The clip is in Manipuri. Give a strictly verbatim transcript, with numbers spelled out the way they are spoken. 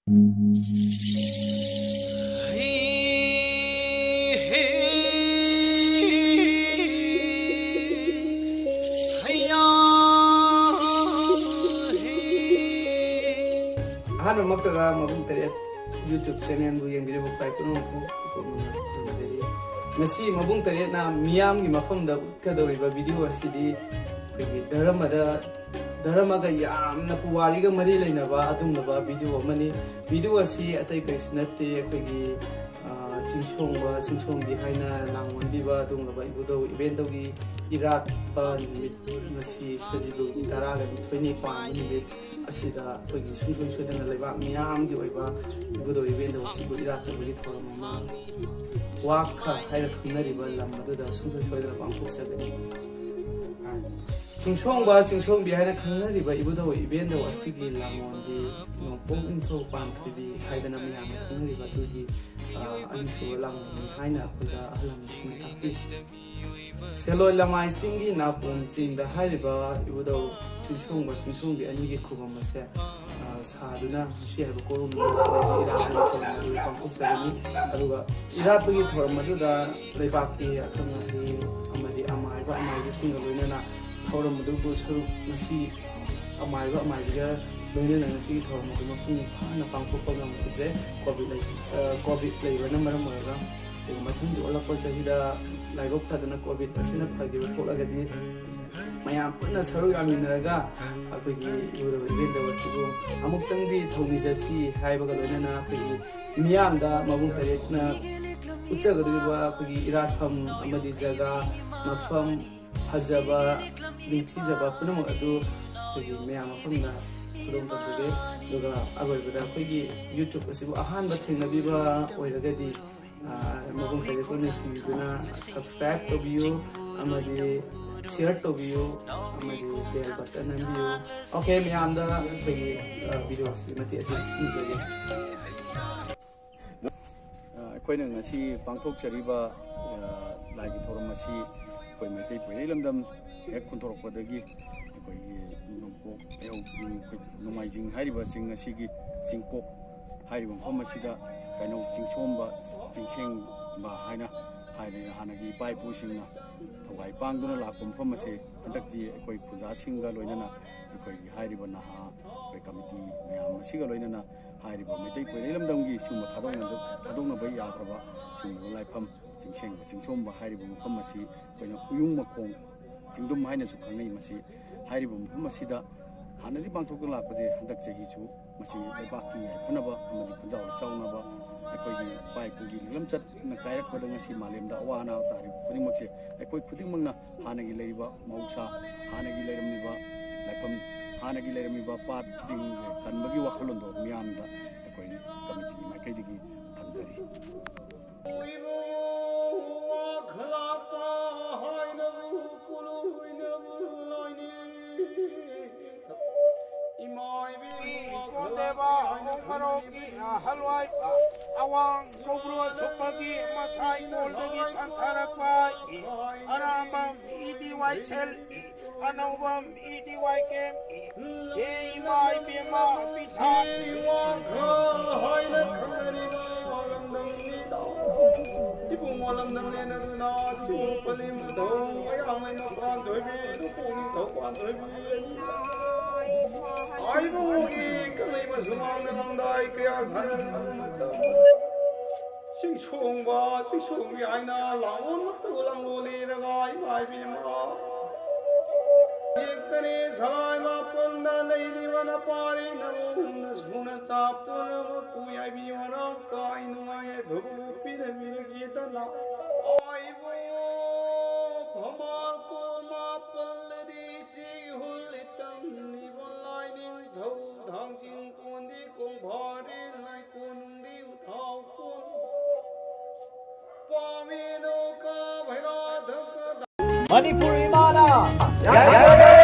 ꯑꯍꯥꯟꯕꯃꯛꯇꯗ ꯃꯕꯨꯡ ꯇꯔꯦꯠ YouTube channelꯕꯨ ꯌꯦꯡꯕꯤꯔꯤꯕ ꯈ꯭ꯋꯥꯏ ꯄꯨꯝꯅꯃꯛꯄꯨ ꯏꯀꯣꯛꯅꯅ ꯈꯨꯔꯨꯝꯖꯔꯤ꯫ ꯉꯁꯤ ꯃꯕꯨꯡ ꯇꯔꯦꯠꯅ ꯃꯤꯌꯥꯝꯒꯤ ꯃꯐꯝꯗ ꯎꯠꯀꯗꯧꯔꯤꯕ video ꯑꯁꯤꯗꯤ ꯑꯩꯈꯣꯏꯒꯤ ꯙꯔꯃꯗ, ꯙꯔꯃꯒ ꯌꯥꯝꯅ ꯄꯨꯋꯥꯔꯤꯒ ꯃꯔꯤ ꯂꯩꯅꯕ ꯑꯗꯨꯒꯨꯝꯂꯕ video ꯑꯃꯅꯤ꯫ Video ꯑꯁꯤ ꯑꯇꯩ ꯀꯔꯤꯁꯨ ꯅꯠꯇꯦ, ꯑꯩꯈꯣꯏꯒꯤ, ꯑ, ꯆꯤꯡꯁꯣꯡꯕ, ꯆꯤꯡꯁꯣꯡꯕꯤ ꯍꯥꯏꯅ ꯂꯥꯡꯑꯣꯟꯕꯤꯕ ꯑꯗꯨꯒꯨꯝꯂꯕ ꯏꯕꯨꯙꯧ ꯏꯕꯦꯟꯗꯧꯒꯤ ꯏꯔꯥꯠꯄ ꯅꯨꯃꯤꯠ, ꯉꯁꯤ ꯁꯖꯤꯕꯨꯒꯤ ꯇꯔꯥꯒ ꯅꯤꯊꯣꯏꯅꯤ ꯄꯥꯟꯕ ꯅꯨꯃꯤꯠ ꯑꯁꯤꯗ ꯑꯩꯈꯣꯏꯒꯤ ꯁꯨꯡꯁꯣꯏ ꯁꯣꯏꯗꯅ ꯂꯩꯕꯥꯛ ꯃꯤꯌꯥꯝꯒꯤ ꯑꯣꯏꯕ ꯏꯕꯨꯙꯧ ꯏꯕꯦꯟꯗꯧ ꯑꯁꯤꯕꯨ ꯏꯔꯥꯠꯆꯕꯒꯤ ꯊꯧꯔꯝ ꯑꯃ, ꯋꯥꯈ ꯍꯥꯏꯅ ꯈꯪꯅꯔꯤꯕ ꯂꯝ ꯑꯗꯨꯗ ꯁꯨꯡꯁꯣꯏ ꯁꯣꯏꯗꯅ ꯄꯥꯡꯊꯣꯛꯆꯒꯅꯤ꯫ ꯆꯤꯡꯁꯣꯡꯕ ꯆꯤꯡꯁꯣꯡꯕꯤ ꯍꯥꯏꯅ ꯈꯪꯅꯔꯤꯕ ꯏꯕꯨꯙꯧ ꯏꯕꯦꯟꯗꯧ ꯑꯁꯤꯒꯤ ꯂꯥꯡꯑꯣꯟꯗꯤ ꯅꯣꯡꯄꯣꯛ ꯅꯤꯡꯊꯧ ꯄꯥꯟꯊꯣꯏꯕꯤ ꯍꯥꯏꯗꯅ ꯃꯌꯥꯝꯅ ꯈꯪꯅꯔꯤꯕ ꯑꯗꯨꯒꯤ, ꯑ, ꯑꯅꯤꯁꯨꯕ ꯂꯥꯡꯑꯣꯟꯅꯤ ꯍꯥꯏꯅ ꯑꯩꯈꯣꯏꯗ ꯑꯍꯜ ꯂꯃꯟꯁꯤꯡꯅ ꯇꯥꯛꯄꯤ꯫ ꯁꯦꯂꯣꯏ ꯂꯃꯥꯏ ꯆꯤꯡꯒꯤ ꯅꯥꯄꯣꯝ ꯆꯤꯡꯗ ꯍꯥꯏꯔꯤꯕ ꯏꯕꯨꯙꯧ ꯆꯤꯡꯁꯣꯡꯕ ꯆꯤꯡꯁꯣꯡꯕꯤ ꯑꯅꯤꯒꯤ ꯈꯨꯕꯝ ꯑꯁꯦ, ꯑ, ꯁꯥꯗꯨꯅ ꯉꯁꯤ ꯍꯥꯏꯕ ꯀꯣꯔꯧ ꯅꯨꯃꯤꯠ ꯑꯁꯤꯗ ꯏꯔꯥꯠꯄꯒꯤ ꯊꯧꯔꯝ ꯑꯗꯨ ꯄꯥꯡꯊꯣꯛꯆꯒꯅꯤ꯫ ꯑꯗꯨꯒ ꯏꯔꯥꯠꯄꯒꯤ ꯊꯧꯔꯝ ꯑꯗꯨꯗ ꯂꯩꯕꯥꯛꯀꯤ ꯑꯈꯪ ꯑꯍꯩ ꯑꯃꯗꯤ ꯑꯃꯥꯏꯕ ꯑꯃꯥꯏꯕꯤꯁꯤꯡꯒ ꯂꯣꯏꯅꯅ ꯊꯧꯔꯝ ꯑꯗꯨꯕꯨ ꯁꯔꯨꯛ ꯉꯁꯤ ꯑꯃꯥꯏꯕ ꯑꯃꯥꯏꯕꯤꯒ ꯂꯣꯏꯅꯅ ꯉꯁꯤꯒꯤ ꯊꯧꯔꯝ ꯑꯗꯨ ꯃꯄꯨꯡ ꯐꯥꯅ ꯄꯥꯡꯊꯣꯛꯄ ꯉꯝꯈꯤꯗ꯭ꯔꯦ꯫ COVID ꯂꯩ-, ꯑ, COVID ꯂꯩꯕꯅ ꯃꯔꯝ ꯑꯣꯏꯔꯒ꯫ ꯑꯗꯨꯒ ꯃꯊꯪꯒꯤ ꯑꯣꯜꯂꯛꯄ ꯆꯍꯤꯗ ꯂꯥꯏꯕꯛ ꯐꯗꯅ COVID ꯑꯁꯤꯅ ꯐꯈꯤꯕ ꯊꯣꯛꯂꯒꯗꯤ ꯃꯌꯥꯝ ꯄꯨꯟꯅ ꯁꯔꯨꯛ ꯌꯥꯃꯤꯟꯅꯔꯒ ꯑꯩꯈꯣꯏꯒꯤ ꯏꯕꯨꯙꯧ ꯏꯕꯦꯟꯗꯧ ꯑꯁꯤꯕꯨ ꯑꯃꯨꯛꯇꯪꯗꯤ ꯊꯧꯅꯤꯖꯁꯤ ꯍꯥꯏꯕꯒ ꯂꯣꯏꯅꯅ ꯑꯩꯈꯣꯏꯒꯤ ꯃꯤꯌꯥꯝꯗ ꯃꯕꯨꯡ ꯇꯔꯦꯠꯅ ꯎꯠꯆꯒꯗꯧꯔꯤꯕ ꯑꯩꯈꯣꯏꯒꯤ ꯏꯔꯥꯠꯐꯝ ꯑꯃꯗꯤ ꯖꯒꯥ, ꯃꯐꯝ, ꯐꯖꯕ, ꯅꯤꯡꯊꯤꯖꯕ ꯄꯨꯝꯅꯃꯛ ꯑꯗꯨ ꯑꯩꯈꯣꯏꯒꯤ ꯃꯌꯥꯝ ꯃꯐꯝꯗ ꯈꯨꯗꯣꯡ ꯇꯝꯖꯒꯦ꯫ ꯑꯗꯨꯒ ꯑꯔꯣꯏꯕꯗ ꯑꯩꯈꯣꯏꯒꯤ YouTube ꯑꯁꯤꯕꯨ ꯑꯍꯥꯟꯕ ꯊꯦꯡꯅꯕꯤꯕ ꯑꯣꯏꯔꯒꯗꯤ, ꯑ, ꯃꯕꯨꯡ ꯇꯔꯦꯠꯄꯨ ꯅꯨꯡꯁꯤꯕꯤꯗꯨꯅ subscribe ꯇꯧꯕꯤꯌꯨ ꯑꯃꯗꯤ share ꯇꯧꯕꯤꯌꯨ ꯑꯃꯗꯤ bell button ꯅꯝꯕꯤꯌꯨ꯫ Okay, ꯃꯌꯥꯝꯗ ꯑꯩꯈꯣꯏꯒꯤ, ꯑ, video ꯑꯁꯤ ꯃꯇꯦꯛ ꯑꯁꯤ ꯁꯤꯟꯖꯒꯦ꯫ ꯑ, ꯑꯩꯈꯣꯏꯅ ꯉꯁꯤ ꯄꯥꯡꯊꯣꯛꯆꯔꯤꯕ, ꯑ, ꯂꯥꯏꯒꯤ ꯊꯧꯔꯝ ꯑꯁꯤ ꯑꯩꯈꯣꯏ ꯃꯩꯇꯩ ꯄꯣꯏꯔꯩ ꯂꯝꯗꯝ ꯍꯦꯛ ꯈꯨꯟꯗꯣꯔꯛꯄꯗꯒꯤ ꯑꯩꯈꯣꯏꯒꯤ ꯅꯣꯡꯄꯣꯛ ꯑꯌꯧ ꯆꯤꯡ, ꯑꯩꯈꯣꯏ ꯅꯣꯡꯃꯥꯏꯖꯤꯡ ꯍꯥꯏꯔꯤꯕ ꯆꯤꯡ ꯑꯁꯤꯒꯤ ꯆꯤꯡꯄꯣꯛ ꯍꯥꯏꯔꯤꯕ ꯃꯐꯝ ꯑꯁꯤꯗ ꯀꯩꯅꯣ ꯆꯤꯡꯁꯣꯝꯕ, ꯆꯤꯡꯁꯦꯡꯕ ꯍꯥꯏꯅ ꯍꯥꯏꯔꯤ, ꯍꯥꯟꯅꯒꯤ ꯏꯄꯥ ꯏꯄꯨꯁꯤꯡꯅ ꯊꯧꯒꯥꯏ ꯄꯥꯡꯗꯨꯅ ꯂꯥꯛꯄ ꯃꯐꯝ ꯑꯁꯤ ꯍꯟꯗꯛꯇꯤ ꯑꯩꯈꯣꯏ ꯈꯨꯟꯖꯥꯁꯤꯡꯒ ꯂꯣꯏꯅꯅ ꯑꯩꯈꯣꯏꯒꯤ ꯍꯥꯏꯔꯤꯕ ꯅꯍꯥ ꯑꯩꯈꯣꯏ ꯀꯃꯤꯇꯤ ꯃꯌꯥꯝ ꯑꯁꯤꯒ ꯂꯣꯏꯅꯅ ꯍꯥꯏꯔꯤꯕ ꯃꯩꯇꯩ ꯄꯣꯏꯔꯩ ꯂꯝꯗꯝꯒꯤ ꯁꯤꯒꯨꯝꯕ ꯊꯥꯗꯣꯛꯅꯗ-, ꯊꯥꯗꯣꯛꯅꯕ ꯌꯥꯗ꯭ꯔꯕ ꯁꯤꯒꯨꯝꯕ ꯂꯥꯏꯐꯝ ꯆꯤꯡꯁꯦꯡꯕ ꯆꯤꯡꯁꯣꯝꯕ ꯍꯥꯏꯔꯤꯕ ꯃꯐꯝ ꯑꯁꯤ ꯑꯩꯈꯣꯏꯅ ꯎꯌꯨꯡ ꯃꯈꯣꯡ ꯆꯤꯡꯗꯨꯝ ꯍꯥꯏꯅꯁꯨ ꯈꯪꯅꯩ꯫ ꯃꯁꯤ ꯍꯥꯏꯔꯤꯕ ꯃꯐꯝ ꯑꯁꯤꯗ ꯍꯥꯟꯅꯗꯤ ꯄꯥꯡꯊꯣꯛꯇꯨꯅ ꯂꯥꯛꯄꯁꯦ ꯍꯟꯗꯛ ꯆꯍꯤꯁꯨ ꯃꯁꯤ ꯂꯩꯕꯥꯛꯀꯤ ꯌꯥꯏꯐꯅꯕ ꯑꯃꯗꯤ ꯈꯨꯟꯖꯥꯎ ꯂꯩꯆꯥꯎꯅꯕ ꯑꯩꯈꯣꯏꯒꯤ ꯏꯄꯥ ꯏꯄꯨꯒꯤ ꯂꯤꯛꯂꯝꯆꯠꯅ ꯀꯥꯏꯔꯛꯄꯗ ꯉꯁꯤ ꯃꯥꯂꯦꯝꯗ ꯑꯋꯥ ꯑꯅꯥ ꯇꯥꯔꯤꯕ ꯈꯨꯗꯤꯡꯃꯛꯁꯦ ꯑꯩꯈꯣꯏ ꯈꯨꯗꯤꯡꯃꯛꯅ ꯍꯥꯟꯅꯒꯤ ꯂꯩꯔꯤꯕ ꯃꯍꯧꯁꯥ, ꯍꯥꯟꯅꯒꯤ ꯂꯩꯔꯝꯂꯤꯕ ꯂꯥꯏꯐꯝ, ꯍꯥꯟꯅꯒꯤ ꯂꯩꯔꯝꯃꯤꯕ ꯄꯥꯠꯁꯤꯡꯁꯦ ꯀꯟꯕꯒꯤ ꯋꯥꯈꯜꯂꯣꯟꯗꯣ ꯃꯤꯌꯥꯝꯗ ꯑꯩꯈꯣꯏ ꯀꯃꯤꯇꯤꯒꯤ ꯃꯥꯏꯀꯩꯗꯒꯤ ꯊꯝꯖꯔꯤ꯫ ꯀꯣꯟꯗꯦꯕ ꯍꯜꯋꯥꯏ ꯑꯋꯥꯡ ꯀꯧꯕ꯭ꯔꯨ ꯁꯨꯞꯄꯒꯤ ꯃꯁꯥꯏ ꯀꯣꯜꯗꯒꯤ ꯆꯪꯊꯔꯛꯄ ꯑꯔꯥꯝꯕꯝ ꯏꯗꯤ ꯋꯥꯏꯁꯦꯜ ꯑꯅꯧꯕꯝ ꯏꯗꯤ ꯋꯥꯏ ꯀꯦꯝ ꯍꯦ ꯏꯃꯥ ꯏꯕꯦꯝꯃ ꯄꯤꯊꯥ ꯏꯕꯨꯡꯉꯣ ꯂꯝꯗꯝ ꯂꯦꯟꯅꯗꯨꯅ ꯆꯤꯡ ꯄꯜꯂꯤ ꯃꯇꯧ ꯃꯌꯥꯝ ꯂꯩꯃ ꯄꯥꯟꯊꯣꯏꯕꯤ ꯅꯨꯄꯨꯡ ꯅꯤꯡꯊꯧ ꯄꯥꯟꯊꯣꯏꯕꯤ ꯍꯥꯏꯕꯒꯤ ꯀꯪꯂꯩꯕ ꯁꯨꯃꯥꯡꯗ ꯂꯝꯗꯥꯏ ꯀꯌꯥ ꯁꯥꯟꯅꯗꯨꯅ ꯆꯤꯡꯁꯣꯡꯕ ꯆꯤꯡꯁꯣꯡꯕꯤ ꯍꯥꯏꯅ ꯂꯥꯡꯂꯣꯟꯃꯛꯇꯕꯨ ꯂꯥꯡꯂꯣꯜꯂꯤꯔꯒ ꯏꯃꯥ ꯏꯕꯦꯝꯃ ꯌꯦꯛꯇꯅꯦ ꯁꯂꯥꯏ ꯃꯥꯄꯟꯗ ꯂꯩꯔꯤꯕ ꯅꯄꯥꯔꯤ ꯅꯃꯨꯡꯅ ꯁꯨꯅ ꯆꯥꯞꯇꯨꯅ ꯃꯄꯨ ꯌꯥꯏꯕꯤ ꯃꯔꯥꯡ ꯀꯥꯏ ꯅꯨꯡꯉꯥꯏ ꯌꯥꯏꯐꯕꯕꯨ ꯄꯤꯅꯕꯤꯔꯒꯦꯗꯅ ꯍꯥꯏꯕ ꯐꯃꯥꯜ ꯀꯣꯜ ꯃꯥꯄꯜꯂꯗꯤ ꯏꯆꯦꯒꯤ ꯍꯨꯜ ꯏꯇꯝ ꯏꯕꯣ ꯂꯥꯏ ꯅꯤꯡꯊꯧ ꯊꯥꯡꯖꯤꯡ ꯀꯣꯟꯗꯤ ꯀꯣꯡꯚꯥꯔꯤ ꯂꯥꯏꯀꯣꯟ ꯅꯨꯡꯗꯤ ꯎꯊꯥꯎ ꯀꯣꯟ ꯄꯥꯃꯦꯅꯣ ꯀꯥ ꯚꯩꯔꯥ ꯙꯛꯇ ꯃꯅꯤꯄꯨꯔ ꯏꯃꯥꯅ ꯌꯥꯏꯐꯔꯦ꯫